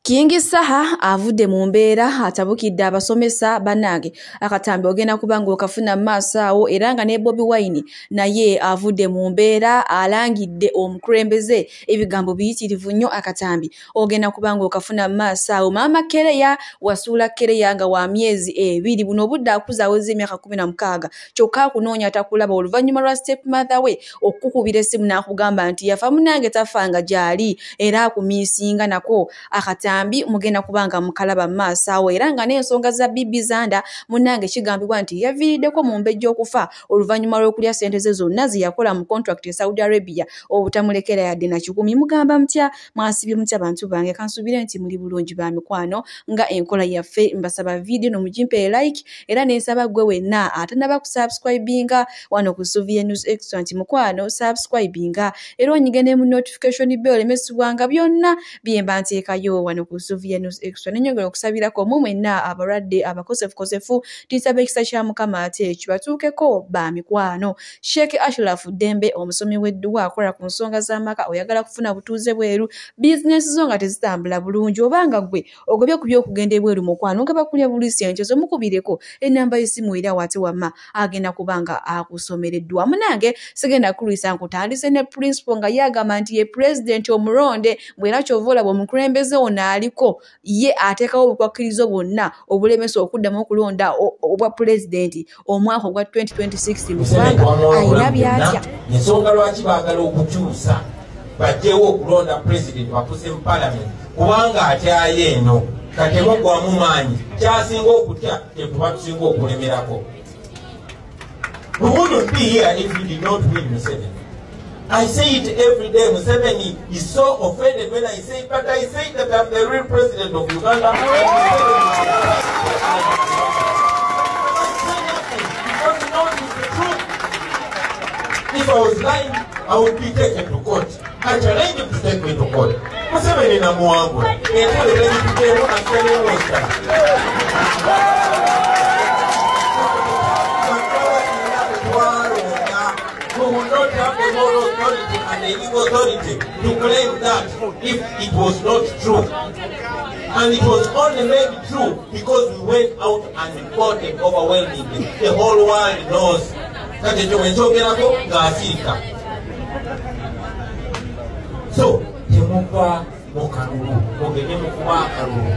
King Saha avudde mu mbeera atabukidde abasomesa bannange akatambi ogenda kubanga okafuna mu maaso awo era nga ne Bobi Wine naye avudde mu mbeera alangidde omukulembeze ebigambo biyitirivu nnyo akatambi ogenda kubanga okafuna mu maaso awo. Maama Kereya wasuula Kereya nga wa myezi 2 buno obudde akuza aweza emyaka 16 kyokka akunoonya takulaba oluvannyuma lwa step mother we okukubira essimu n'akugamba nti yafa munnange tafanga gy'ali era akumiisinga nako akatambi mugenda kubanga mukalaba maaso awo era nga n'ensonga za Bibi Zanda munnange kigambibwa nti yaviiriddeko mu mbejja okufa oluvannyuma lw'okulya ssente ze zonna ze yakola mu contract e Saudi Arabia obutamulekera yadde na 1 mugamba mutya mwasibye mutya bantu bange kansuubire nti muli bulungi ba mikwano nga enkola yaffe mbasaba video no mugimpe like era nensaba gwe wenna atanaba kusubscribinga wano ku Suvia News Extra nti mukwano subscribinga era onyige mu notification bell olemesibwanga byonna byemba nteekayo wano ku Suvia News Extra. Nenyongera okusabirako mu mwenna abalwadde abakosefukosefu tinsaba ekisa kya Mukama ate kibatuukeko ba mikwano. Sheikh Ashraf Dembe omusomi w'edduwa akola ku nsonga z'amaka oyagala kufuna butuuze bweru bizinesi zo nga tezitambula bulungi obanga gwe ogobye ku by'okugenda ebweru mukwano nga bakulya buli ssente zo mukubireko enamba y'essimu era wate wamma agenda kubanga akusomereddwa. Munange sigenda kulwisa nkutandise ne principal nga yagamba nti ye president omulonde bwera kyova olaba omukulembeze ono aliko ye ateekawo obukwakirizo bwonna obulemesa okuddamu okulonda obwa pulezidenti omwaka ogwa 2026 mubanga ayina byatya. Ensonga lwaki baagala okukyusa bajjewo okulonda pulezidenti bakuse mu palamenti kubanga atyayo eno katebagwamu maanyi kyasinga okutya tekuba tusinga okulemerako. We wouldn't be here if we did not win Museveni. I say it every day. Museveni is so offended when I say it, but I say that I'm the real president of Uganda. Because he knows it's the truth. If I was lying, I would be taken to court. I challenge him to take me to court. Museveni na muwangula. We will not have the moral authority and the legal authority to claim that if it was not true. And it was only made true because we went out and voted overwhelmingly. The whole world knows. So, temuva mu kalulu, mugende mukuba akalulu.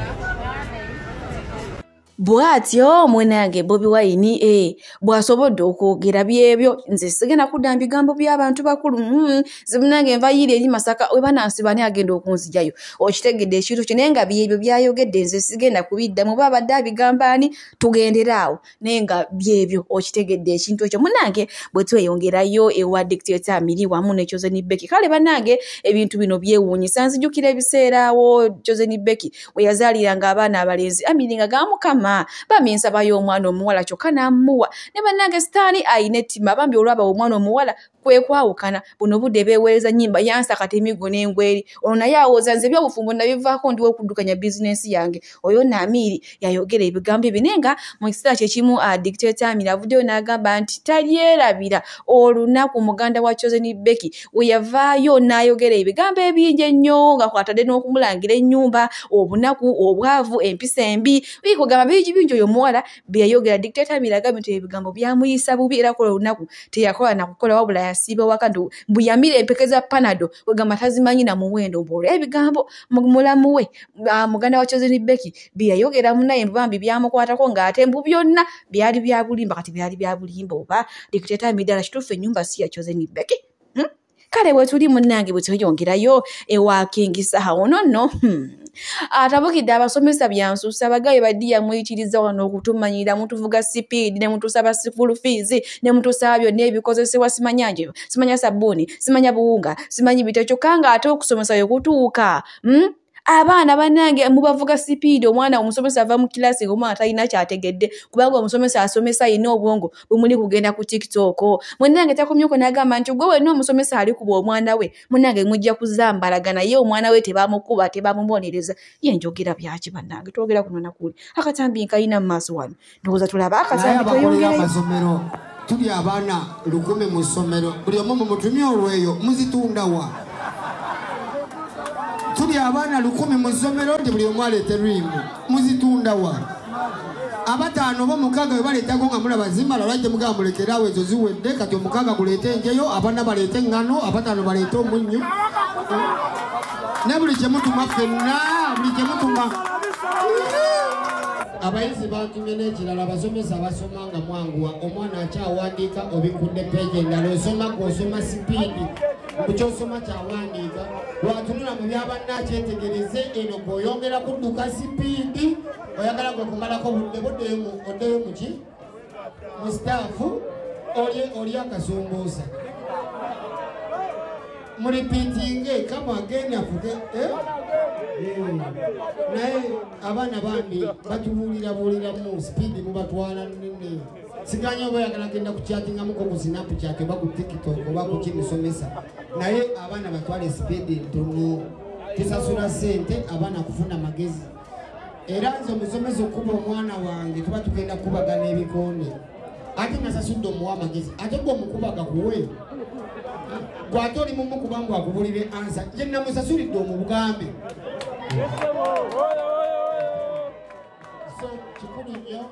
Bw'atyo mwenange Bobi Wine bw'asobodde okwogera byebyo nze sigenda kudda bigambo by'abantu bakulu nze munange nva yiri eri Masaka we banansiba ne agenda okunzijayo okitegedde ekintu kyo naye nga byebyo byayogedde nze sigenda kubiddamu babadde abigamba ani tugenderaawo naye nga byebyo okitegedde ekintu ekyo munange bwe tweyongerayo ewa Dictator Amiri wamu ne Chosen Becky. Kale bannange ebintu bino byewuunyisa nzijukira ebiseera awo Chosen Becky we yazaaliranga abaana abalenzi Amiri nga gamukama bambi nsabayo omwana omuwala kyokka n'amuwa ne bannange Sitaani ayina ettima bambi olwaba omwana omuwala kwe kwawukana buno budde beeweereza nnyimba yansa kati emigo n'engweri ono naye awoza nze ebyobufumbo nabivaako ndiwo okuddukanya bizinensi yange oyo Amiri yayogera ebigambo ebyo naye nga mu kiseera kye kimu Dictator Amiri avuddeyo n'agamba nti talyerabira olunaku muganda wa Chosen Becky we yavaayo n'ayogera ebigambo ebingi ennyo nga kwatadde n'okumulangira ennyumba obunaku obwavu empisa embi bikugamba bingi bingi oyo omuwala bye yayogera. Dictator Amiri agambye nti ebigambo byamuyisa bubi era kola olunaku teyakola nakukola wabula yasiiba waka mbu yamira empeke za Panado wegamba tazimanyi na muwendo mbu olw'ebigambo mulamu we muganda wa Chosen Becky bye yayogera munnaye bambi byamukwatako ng'ate mbu byonna byali bya bulimba kati byali bya bulimba oba Dictator Amiri ddala kituufu ennyumba si ya Chosen Becky. Kale bwe tuli munnange bwe tweyongerayo ewa King Saha ono nno atabukidde abasomesa byansusa abagaye baddiya muyitiriza wano okutumanyira mutuvuga sipiidi ne mutusaba school fees ne mutusaba byonna ebikozesebwa simanya nje simanya sabbuuni simanya buwunga simanyi bito kyokka ng'ate okusomesa yo kutuuka abaana bannange mubavuga sipiidi omwana omusomesa ava mu kilasi ng'omwana talina kyategedde kubanga omusomesa asomesa ayina obwongo bwemuli kugenda ku TikTok. Munnange takomyeko n'agamba nti gwe wenna omusomesa alikuba omwana we munnange mujja kuzambalagana ye omwana we tebamukuba tebamubonereza. Ye njogera byaki bannange twogera kuno nakuli akatambi nkayina mu maaso wano ndowooza tulaba akatambi tweyongereyo. Tuli abaana 1000 mu ssomero buli omu mumutumye olweyo muzitundawa. Tuli abaana 1000 mu ssomero nti buli omu aleete riimu. Muzitunda wa? Abataano oba mukaaga bwe baleetako nga mulaba zimala, lwaki temugamba mulekeraawo ezo ziwedde, kati omukaaga guleete enjeyo, abana baleete eŋŋano, abataano baleete omunnyo. Ne buli kye mutuma ffenna, buli kye mutuma. Abayizi bantumye n'ekirala, abasomesa abasoma nga mwanguwa, omwana akyawandiika obikudde peegi endala, osoma gw'osoma sipiidi, mu ky'osoma kyawandiika, watunula mu byabanna akyetegereze, eno gw'oyongera kudduka sipiidi, oyagala gwe kumalako budde, oddeyo mu ki? Mu sitaafu, oli akasumbuusa. Mulipiitinge, come again afuge, eh? Naye abaana bambi batubuulirabuuliramu sipiidi mubatwala nnene. Siganya oba oyagala genda kukyatingamuko ku Snapchat oba ku TikTok oba ku kimusomesa, naye abaana batwale sipiidi ntono. Tusasula ssente abaana kufuna magezi. Era nze omusomesa okuba omwana wange tuba tugenda kukubagana ebikonde, ate nasasudde omuwa amagezi, ate gwe omukubaga kuwe gwate oli mumukuba ngu akubulire ansa, ye namusasulidde omubugambe. So kikulu nnyo.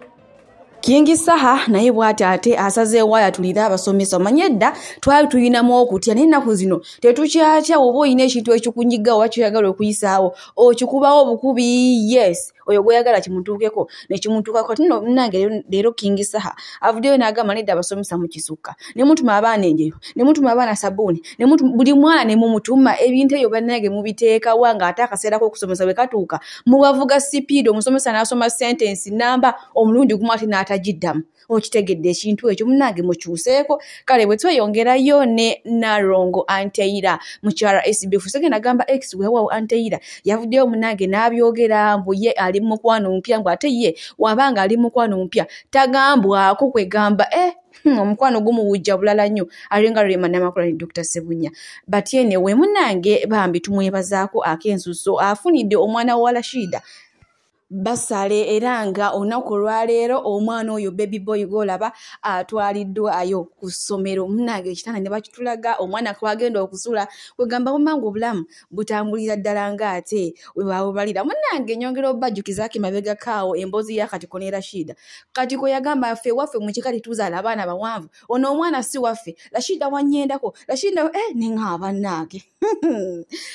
King Saha naye bw'ati ate asazeewo ayatulire abasomesa. Omanye edda twali tulinamu okutya, naye ennaku zino tetukyatya. Oba olina ekintu ekikunyiga oba kyoyagala okuyisaawo, okikubawo obukubi, yes, oyo gw'oyagala kimutuukeko ne kimutuukako. Nno munnange leero King Saha avuddeyo n'agamba nedda abasomesa mukisukka, ne mutuma abaana enjeyo, ne mutuma abaana sabbuuni, ne mutuma buli mwana ne mumutuma ebintu ebyo bannange mubiteekawa, ng'ate akaseera k'okusomesa bwe katuuka mubavuga sipiidi, omusomesa n'asoma sentensi namba omulundi gumu ate n'atagiddamu. Okitegedde ekintu ekyo munnange mukyuseeko. Kale bwe tweyongerayo ne Nalongo Anteira mukyala SBF segenda gamba ex weewaawo Anteira yavuddeyo munnange n'abyogera mbu ye ali mukwano mupya, mbu ate ye wabanga ali mukwano mupya tagambwako kwegamba omukwano gumuwujja bulala nnyo, alinga Rema Namakula ne Dr. Sebunya. But anyway munnange bambi tumwebazaako ak'ensusso, afunidde omwana wa Rashida basale, era nga olunaku olwaleero omwana oyo baby boy gw'olaba atwaliddwayo ku ssomero. Munnange ekitanda ne bakitulaga omwana kw'agenda okusula, kwegamba bumanga obulamu butambulira ddala ng'ate we baabubalira. Munnange nyongera obajjukizaako emabegako awo emboozi ya Katiko ne Rashida. Katiko yagamba ffe waffe mu kika tetuzaala abaana bawanvu, ono omwana si waffe, Rashida wannyendako, Rashida ne bannange.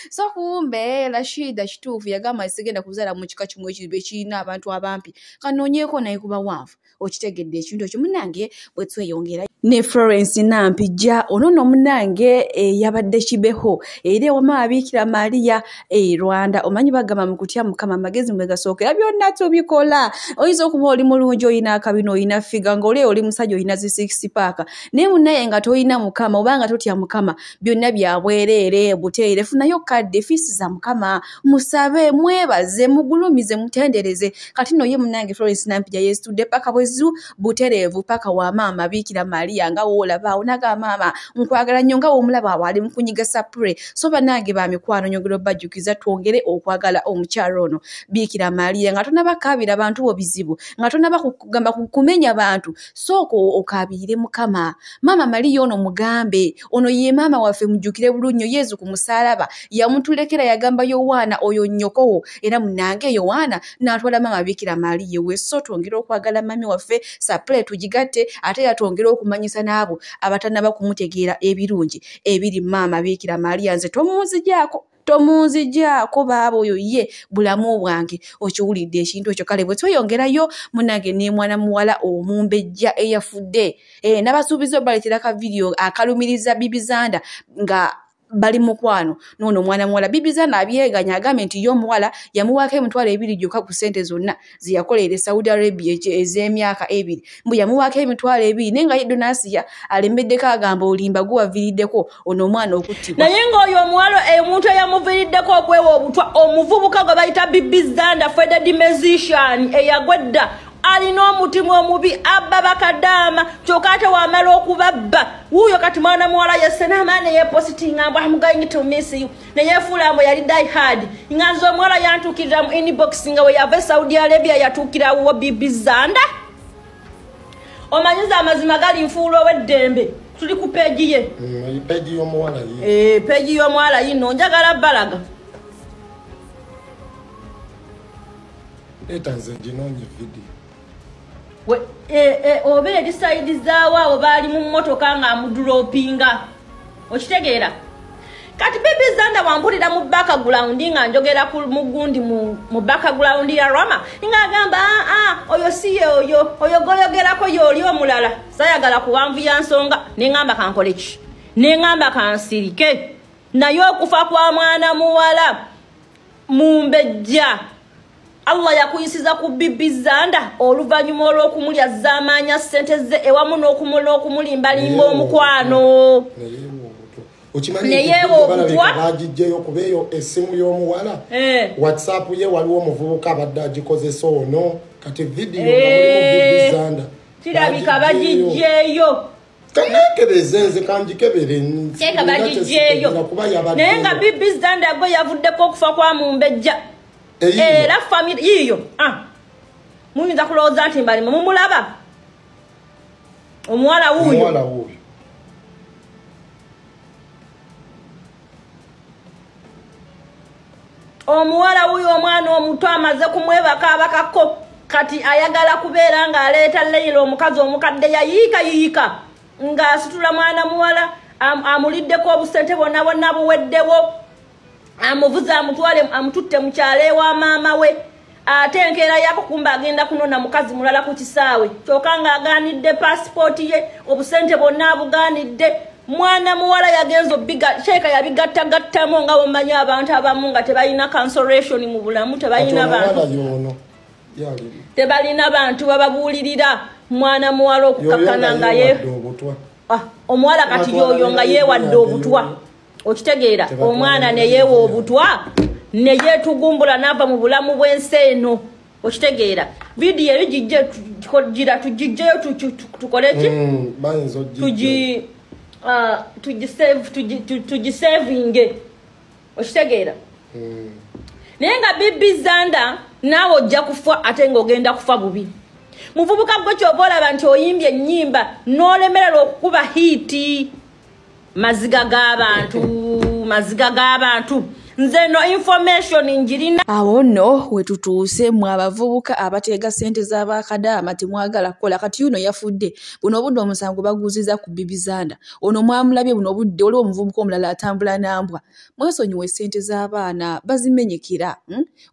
So kumbe Rashida kituufu yagamba sigenda kuzaala mu kika kimu ekirina abantu abampi, kanoonyeeko naye kuba wanvu. Okitegedde ekintu ekyo munnange bwe tweyongera ne Florence Nampijja ono nno munnange yabadde Kibeho era ewama Biikira Maria e Rwanda. Omanyi bagamba mu kutya Mukama amagezi mwe gasookera, byonna tubikola. Oyinza okuba oli mulungi, olina akabina, olina ffiga, ng'oli oli musajja olina zi six pack, naye munnaye nga tolina Mukama oba nga totya Mukama, byonna bya bwereere buteere. Funayo kadde fiisi za Mukama, musabe, mwebaze, mugulumize, mutendereze. Kati nno ye munnange Florence Nampijja yeesitudde paka bwezu butereevu paka wa maama Biikira Maria nga woolaba awo n'agamba maama nkwagala nnyo, nga w'omulaba awo ali mu kunyiga sapule. So bannange ba mikwano nyongera obbajjukiza twongere okwagala omukyala ono Biikira Maria, nga tonaba kaabira bantu bo bizibu, nga tonaba kugamba kumenya bantu, sooka okaabirire Mukama. Maama Maria ono mugambe, ono ye maama waffe, mujjukire bulungi nnyo Yezu ku musaalaba yamutulekera, yagamba Yowaana oyo nnyokowo, era munnange Yowaana n'atwala maama Biikira Maria we. So twongere okwagala mami waffe, sapule tugigatte, ate era twongere okumanyisa n'abo abatannaba kumutegeera ebirungi ebiri maama Biikira Maria. Nze tomunzigyako, tomunzigyako baaba, oyo ye bulamu bwange. Okiwulidde ekintu ekyo? Kale bwe tweyongerayo munnange ne mwana muwala omumbejja eyafudde, n'abasuubiza obaleetera ka vidiyo akalumiriza Bibi Zanda nga bali mukwano n'ono omwana muwala. Bibi Zanda abyeganya, agambye nti ye omuwala yamuwaako 20,000 gyokka ku ssente zonna ze yakolera e Saudi Arabia ez'emyaka 2, mbu yamuwaako 20,000, naye nga ye Donasiya alemeddeko agamba olimba guwaviiriddeko ono omwana okuttibwa. Naye ng'oyo omuwala omuntu eyamuviiriddeko okwewa obutwa, omuvubuka gwe bayita Bibi Zanda Feded musician eyagwa edda, alina omutima omubi, abba bakadaama, kyokka ate wamala okubabba wuuyo kati mwana muwala yesse n'amaani yeepositinga mbu I'm going to miss you, neyeefuula mbu yali die hard. Nga nze omuwala yantuukirira mu inbox nga we yava e Saudi Arabia yatuukira wuwo Bibi Zanda. Omanyiza amazima gali nfuula ow'eddembe, tuli ku peegi ye. Peegi y'omuwala ye. Peegi y'omuwala yino njagala balaga. Leeta nze ginoonye vidiyo. Oba erisayidizaawo abo baali mu mmotoka ng'amudulopinga. Okitegeera? Kati Bibi Zanda wampulira mu background nga njogera ku mugundi mu background ya Rama ng'agamba oyo si ye oyo, oyo goyogerako y'oli omulala. Sayagala kuwanvu ya nsonga, ne ŋŋamba kankole ki? Ne ŋŋamba kansirike. Naye okufa kwa mwana muwala Mumbejja, Allah yakuyisiza ku Bibi Zanda oluvannyuma olw'okumulya z'amaanya ssente ze ewamu n'okumulimbalimba omukwano. Okimanyi bagijjeyo kuba eyo essimu y'omuwala WhatsApp ye waliwo omuvubuka abadde agikozesa ono, kati vidiyo nga mulimu Bibi Zanda kirabika bagijjeyo. Kanekebeze nze kanjikebere teeka bagijjeyo. Naye nga Bibi Zanda gwe yavuddeko okufa kwa Mumbejja era family yiyo. Muyinza kulowooza nti mbalima, mumulaba omuwala wuuyo. Omuwala wuuyo omwana omuto amaze kumwebaka abakako, kati ayagala kubeera ng'aleeta Leila omukazi omukadde yayiika yiika ng'asitula mwana muwala, amuliddeko obusente bwonna bwonna buweddewo, amuvuze amutwale amututte mu kyalo ewa maama we, ate enkeera yako kumba agenda kunona mukazi mulala ku kisaawe, kyokka ng'agaanidde paasipooti ye, obusente bwonna abugaanidde. Mwana muwala yagenza obiga sheeka yabigattagattamu nga bw'omanyi abantu abamu nga tebalina consolation mu bulamu, tebalina bantu, tebalina bantu bababuulirira. Mwana muwala okukakkana nga ye omuwala kati yoyo nga yeewadde obutwa. Okitegeera? Omwana ne yeewa obutwa ne yeetugumbula n'ava mu bulamu bw'ensi eno. Okitegeera? Vidiyo eri gijje gira tugijjeyo tukole ki? Tugisevinge. Okitegeera? Naye nga Bibi Zanda naawe ojja kufa ate ng'ogenda kufa bubi. Muvubuka gwe ky'oba olaba nti oyimbye ennyimba n'olemererwa okukuba hiiti, maziga g'abantu, maziga g'abantu. Nze no information njirina. Awo nno wetutuuse mwe abavubuka abateega ssente z'abakadaama temwagala kukola. Kati yuno yafudde, buno obudde omusango baguziza ku Bibi Zanda. Ono mwamulabye buno obudde waliwo omuvubuka omulala atambula n'ambwa. Mwesonyiwe ssente z'abaana bazimenyekera.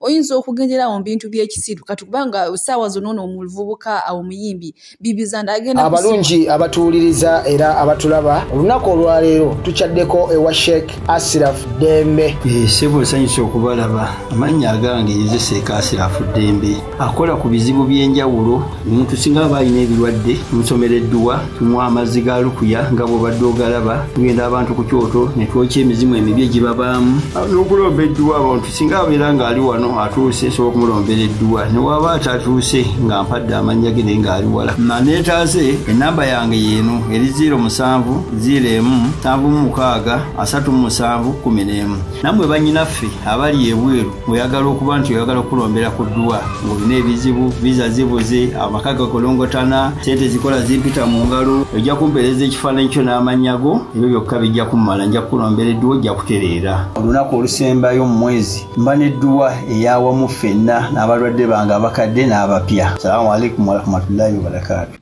Oyinza okugenderawo mu bintu by'ekisiru kati kubanga ssaawa zonna ono omuvubuka omuyimbi Bibi Zanda agenda abalungi abatuwuliriza era abatulaba. Olunaku olwaleero tukyaddeko ewa Sheikh Asiraf Dembe. Sebo nsanyusa okubalaba. Amannya agange nze Sheikh Asiraf Dembe, akola ku bizibu by'enjawulo. Omuntu singa aba alina ebirwadde tumusomera edduwa, tumuwa amazzi ga lukuya nga bw'obadde ogalaba, tugenda abantu ku kyoto ne twokya emizimu emibi egibabaamu n'okulomba edduwa. Abantu singa abeera ng'ali wano atuuse, nsobola okumulombera edduwa, ne waba atatuuse nga mpadde amannya ge naye ng'ali wala. Neetaase ennamba yange yeeno eri 07 01 76 37 11. Nammwe bannyinaffe abali ebweru oyagala okuba nti oyagala okulombera ku dduwa ng'olina ebizibu, viza zibuze, amaka gakolongotana, ssente zikola zimpita mu ngalo, ojja kumpeereza ekifaananyi kyo n'amannya go, ebyo byokka bijja kummala, nja kukulombera edduwa ojja kutereera. Olunaku olusembayo mu mwezi mba n'edduwa eyawamu ffenna n'abalwadde bange abakadde n'abapya. Salaamu alaikum warahmatullahi wabarakaatu.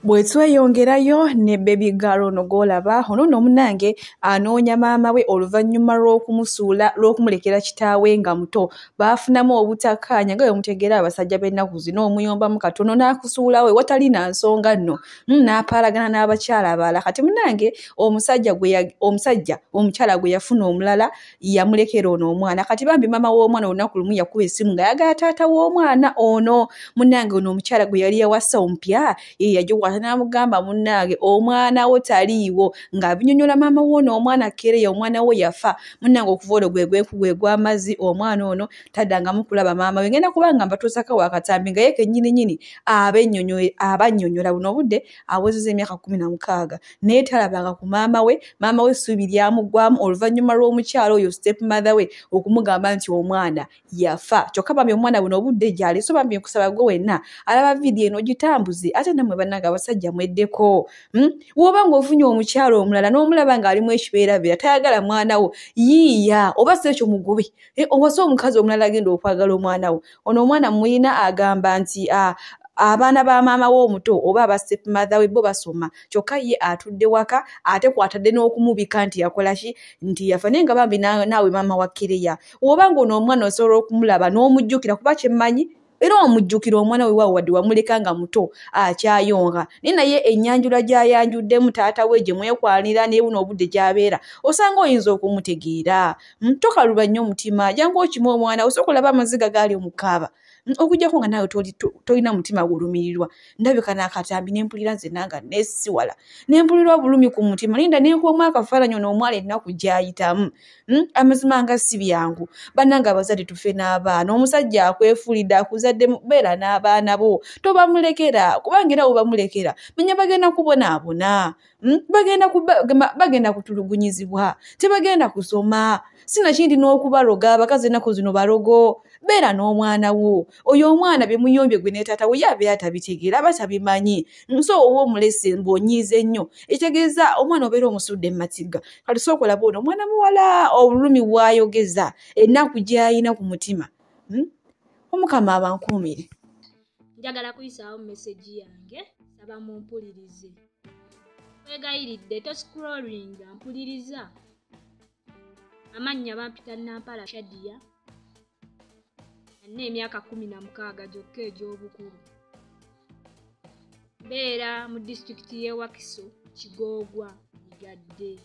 Bwe tweyongerayo ne baby girl ono gw'olaba ono nno munnange anoonya maama we oluvannyuma lw'okumusuula lw'okumulekera kitaawe nga muto. Baafunamu obutakkaanya nga bwe mutegeera abasajja b'ennaku zino, omuyombamu katono n'akusuulawo ewatali na nsonga nno, n'apaalagana n'abakyala abalala. Kati munnange omusajja omukyala gwe yafuna omulala yamulekera ono omwana. Kati bambi maama w'omwana olunaku lumu yakuba essimu ng'ayagala taata w'omwana ono. Munnange ono omukyala gwe yali yawasa omupya ye yagikwata n'amugamba munnange omwana wo taliiwo, ng'abinyonnyola maama w'ono omwana kereya omwana wo yafa. Munnange okuva olwo gwe gwe gw'amazzi, omwana ono taddangamu kulaba maama we. Ngenda kubanga mbatuusako wakatambi nga ye kennyini nnyini abannyonnyola buno obudde awezezza emyaka 16 naye talabanga ku maama we. Maama we essuubi lyamuggwamu oluvannyuma lw'omukyala oyo step mother we okumugamba nti omwana yafa. Kyokka bambi omwana buno obudde gy'ali. So bambi nkusaba gwe wenna alaba vidiyo eno ogitambuze, ate nammwe bannange abasajja mweddeko. Woba ng'ofunye omukyalo omulala n'omulaba ng'alimu ekibeerabeera tayagala mwana wo, yiiya oba si ekyo mugobe, owase omukazi omulala agenda okwagala omwana wo. Ono omwana muyina agamba nti abaana ba maama we omuto oba aba stepmother we bo basoma, kyokka ye atudde waka ate kwatadde n'okumubika nti yakola ki, nti yafa. Naye nga bambi naawe maama wa Kereya, oba ng'ono omwana osobola okumulaba n'omujjukira, kuba kyemmanyi era omujjukira omwana we waawe wadde wamuleka nga muto akyayonga, naye naye ennyanjula gy'ayanjuddemu taata we gye mwekwanira naye buno obudde gy'abeera osanga oyinza okumutegeera. Tokaluba nnyo omutima, jangu okima omwana, osooka olaba amaziga gaali omukaaba, okuggyako nga naawe tolina mutima gulumirirwa. Ndabika n'akatambi ne mpulira nze nanga neesiwala, ne mpulira obulumi ku mutima, linda ne nkubamu akafaananyi ono omwana ennaku gy'ayitamu. Amazima nga si byangu bannange, abazadde tufe n'abaana. Omusajja akwefuulidde akuzadde, beera n'abaana bo, tobamulekera, kubanga era bw'obamulekera manya bagenda kubonaabona, bagenda kutulugunyizibwa, tebagenda kusoma, sinakindi n'okubaloga. Abakazi ennaku zino balogo. Beera n'omwana wo, oyo omwana bye muyombye gwe ne taata we ye abeera tabitegeera, aba tabimanyi. So oba omulese ng'onyiize nnyo, ekitegeeza omwana obeera omusudde mu matigga. Kati sooka olaba ono omwana muwala obulumi bw'ayogeza, ennaku gy'ayina ku mutima. Omukama abankuumire. Njagala kuyisaawo meseji yange, saba mumpulirize. Weegayiridde toscrollinga, mpuliriza. Amannya bampita Nampala Shadia, nina emyaka 16 gyokka egy'obukulu. Mbeera mu disitulikiti y'e Wakiso, Kigoogwa, Migadde.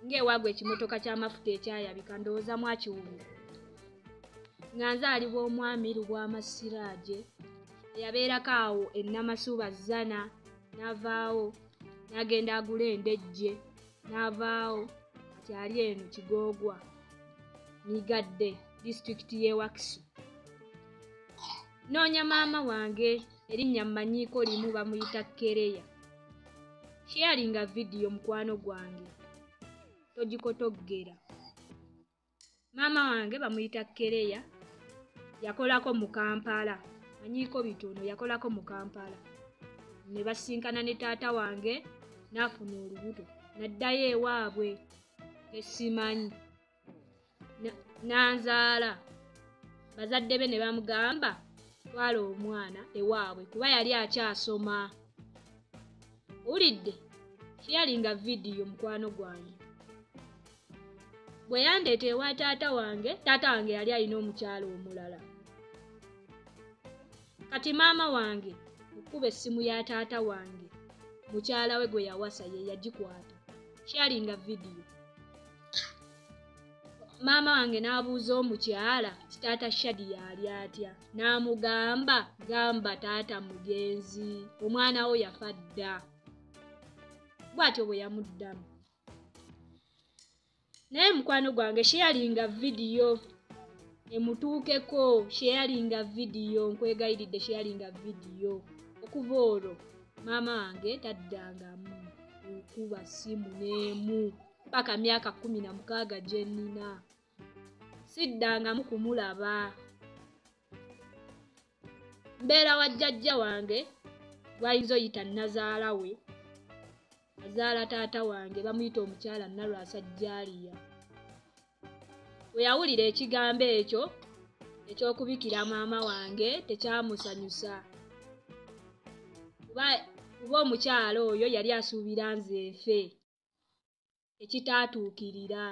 Ng'ewaagwa ekimotoka ky'amafuta ekyayabika, ndowooza mwakiwulira. Nga nzaalibwa omwami Lubwama Siraje, eyabeerako awo e Namasuba Zzana, n'avaawo n'agenda agula endejje, n'avaawo kati ali eno Kigoogwa, Migadde, disitulikiti y'e Wakiso. Nnoonya maama wange, erinnya mmanyiiko limu bamuyita Kereya. Sharinga vidiyo mukwano gwange, togikotoggera. Maama wange bamuyita Kereya, yakolako mu Kampala, manyiiko bitono, yakolako mu Kampala. Ne basinkana ne taata wange n'afuna olubuto, n'addayo ewaabwe tesimanyi. Nanzaala, bazadde be ne bamugamba twala omwana ewaabwe kuba yali akyasoma. Owulidde? Sharinga vidiyo mukwano gwange. Bwe yandeeta ewa taata wange yali alina omukyala omulala. Kati maama wange okuba essimu ya taata wange, mukyala we gwe yawasa ye yagikwata. Sharinga vidiyo. Maama wange n'abuuza omukyala ti taata Shadia ali atya, n'amugamba gamba taata mugenzi, omwana wo yafa dda. Bw'atyo bwe yamuddamu. Naye mukwano gwange sharinga vidiyo emutuukeko, sharinga vidiyo, nkwegayiridde sharinga vidiyo. Okuva olwo maama wange taddangamu okuba ssimu n'emu paka myaka 16 gye nnina. Siddangamu kumulaba. Mbeera wa jjajja wange gw'ayinza oyita nnazaala we, azaala taata wange, bamuyita omukyala Nalwasa Jjaaliya. Bwe yawulira ekigambo ekyo eky'okubikira maama wange tekyamusanyusa, kuba omukyala oyo yali asuubira nze nfe, ekitaatuukirira.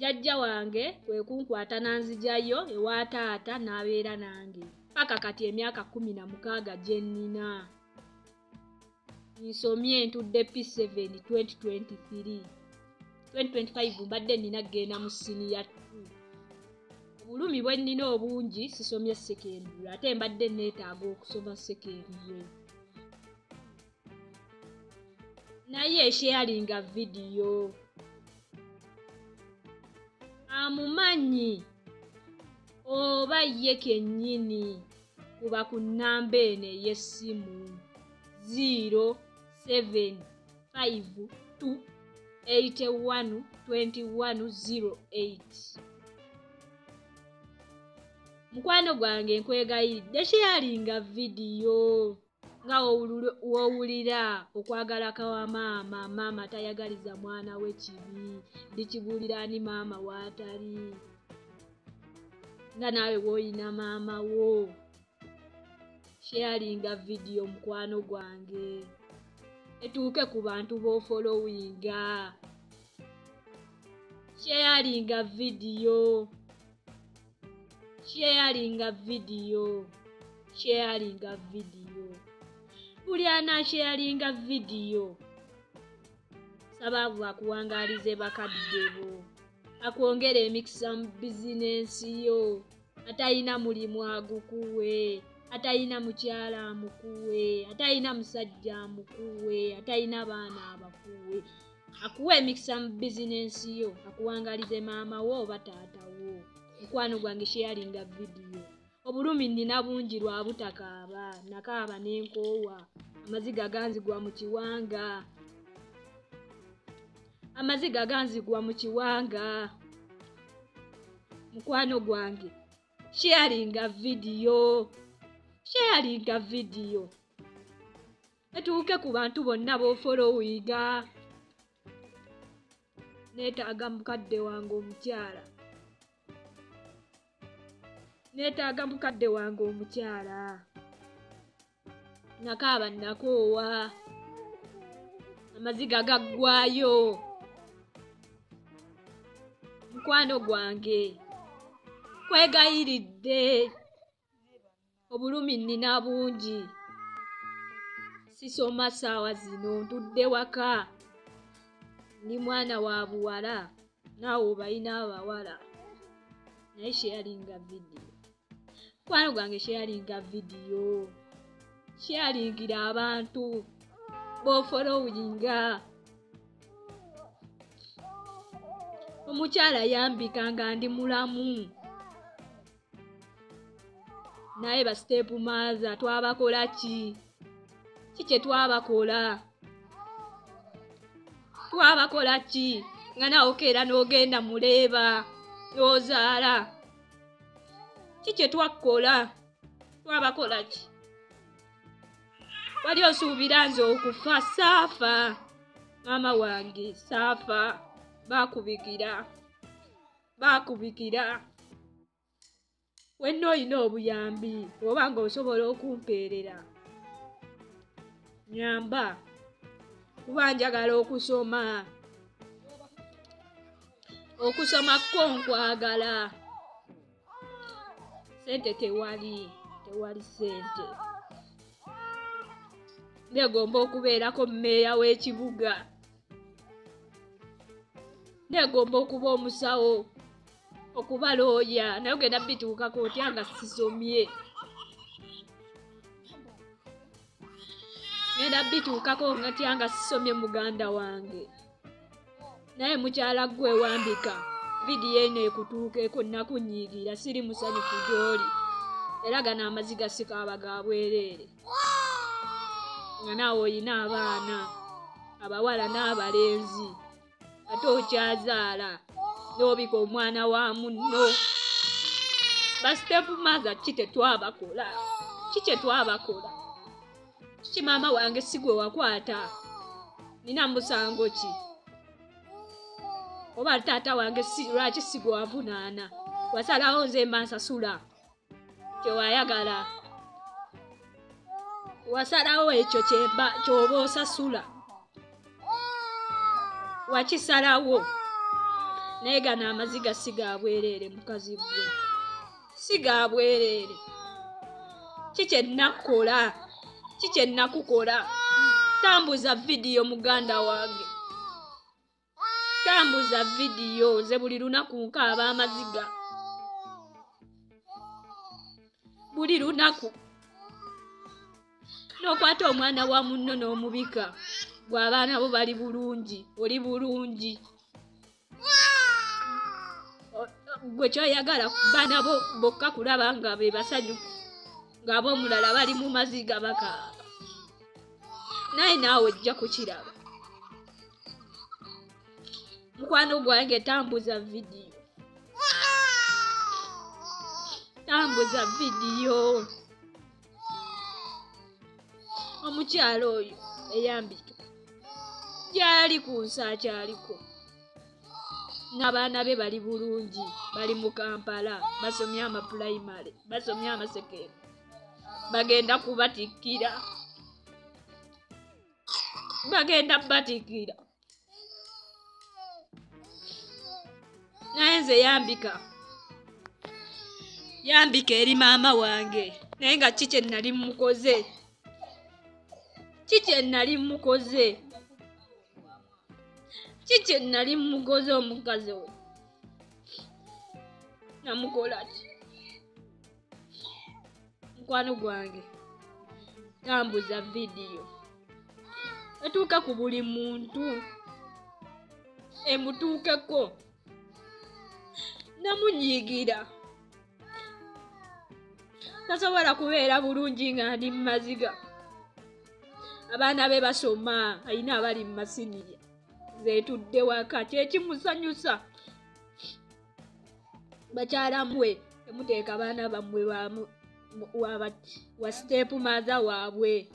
Jjajja wange kwe kunkwata n'anzigyayo ewa taata n'abeera nange paka kati emyaka 16 gye nnina. Nsomye ntudde P7 2023. 2025 mbadde nnina kugenda mu siniya 2. Obulumi bwe nnina obungi sisomye secondary, ate mbadde neetaaga okusoma secondary. Naye sharinga vidiyo. Amumanyi oba ye kennyini kuba ku nnamba eno ey'essimu 07 52 81 21 08. Mukwano gwange nkwegayiridde sharinga vidiyo nga wowulira okwagala kwa maama. Maama tayagaliza mwana we kibi, ndikibuulira ani maama waatali, nga naawe woyina maama wo. Sharinga vidiyo mukwano gwange etuuke ku bantu b'ofollowinga. Sharinga vidiyo, sharinga vidiyo, sharinga vidiyo. Buli anasharinga vidiyo sababu akuwangalize bakadde bo, akwongere emikisa mu bizinensi yo. Atayina mulimu agukuwe, atayina mukyala amukuwe, atayina musajja amukuwe, atayina baana abakuwe. Akuwe emikisa mu bizinensi yo, akuwangalize maama wo oba taata wo. Mukwano gwange sharinga vidiyo. Obulumi nnina bungi lwa butakaaba, nakaaba n'enkoowa, amaziga ganzigwa mu kiwanga, amaziga ganzigwa mu kiwanga. Mukwano gwange sharinga vidiyo, sharinga vidiyo etuuke ku bantu bonna b'ofollowinga. Neetaaga mukadde wange omukyala, neetaaga mukadde wange omukyala. Nakaaba nakoowa, amaziga gaggwayo. Mukwano gwange kwegayiridde, obulumi nnina bungi, sisoma ssaawa zino, ntudde waka, ndi mwana wa buwala, naawe obalina abawala. Naye sharinga vidiyo, mukwano gwange sharinga vidiyo, sharingira abantu b'ofollowinga. Omukyala yambika nga ndi mulamu, naye ba step mother twabakola ki? Ki kye twabakola? Twabakola ki? Nga naawe okeera n'ogenda muleeba n'ozaala. Ki kye twakola? Twabakola ki? Wali osuubira nze okufa? Saafa maama wange, saafa. Baakubikira, baakubikira. Wenna olina obuyambi oba ng'osobola okumpeerera, nyamba, kuba njagala okusoma. Okusoma ko nkwagala. Sente tewali, tewali sente. Neegomba okubeerako mmeeya w'ekibuga, neegomba okuba omusawo, okuba looya, naye ogenda bituukako otya nga sisomye? Ngenda bituukako ntya nga sisomye muganda wange? Naye mukyala ggwe wambika, vidiyo eno ekutuukeko, nnakunyiigira, siri musanyufu gy'oli. Era gano amaziga sikaaba ga bwereere, nga naawe oyina abaana abawala n'abalenzi, ate okyazaala n'obika omwana wa munno. Ba step mother ki tetwabakola? Ki kye twabakola? Kiki maama wange si gwe wakwata? Nina musango ki? Oba taata wange si lwaki si gwe wavunaana? Wasalawo nze mba nsasula kyewayagala, wasalawo ekyo ky'oba osasula, wakisalawo. Naye gano amaziga si ga bwereere mukazi gwe, si ga bwereere. Ki kye nnakola? Ki kye nnakukola? Tambuza vidiyo muganda wange, tambuza vidiyo. Nze buli lunaku nkaaba amaziga, buli lunaku. N'okwata omwana wa munno n'omubika, gwe abaana bo bali bulungi, oli bulungi. Gwe kyoyagala baana bo bokka kulaba nga be basanyufu, ng'ab'omulala bali mu maziga bakaaba. Naye naawe ojja kukiraba. Mukwano gwange tambuza vidiyo, Tambuza vidiyo. Omukyalo oyo eyambika gyali ku nsi akyaliko, n'abaana be bali bulungi, bali mu Kampala, basomye amapulayimale, basomye amasekendary, bagenda kubatikkira, bagenda batikkira. Naye nze yambika, yambika eri maama wange, naye nga ki kye nali mukoze? Ki kye nali mukoze? Ki kye nali mukoze omukazi we? Namukola ki? Mukwano gwange, tambuza vidiyo etuuka ku buli muntu, emutuukeko. Namunyiigira, tasobola kubeera bulungi nga ndi mu maziga. Abaana be basoma, alina abali mu masiniya, nze ntudde waka, kyekimusanyusa. Bakyala mmwe temuteeka baana bammwe wa step mother waabwe.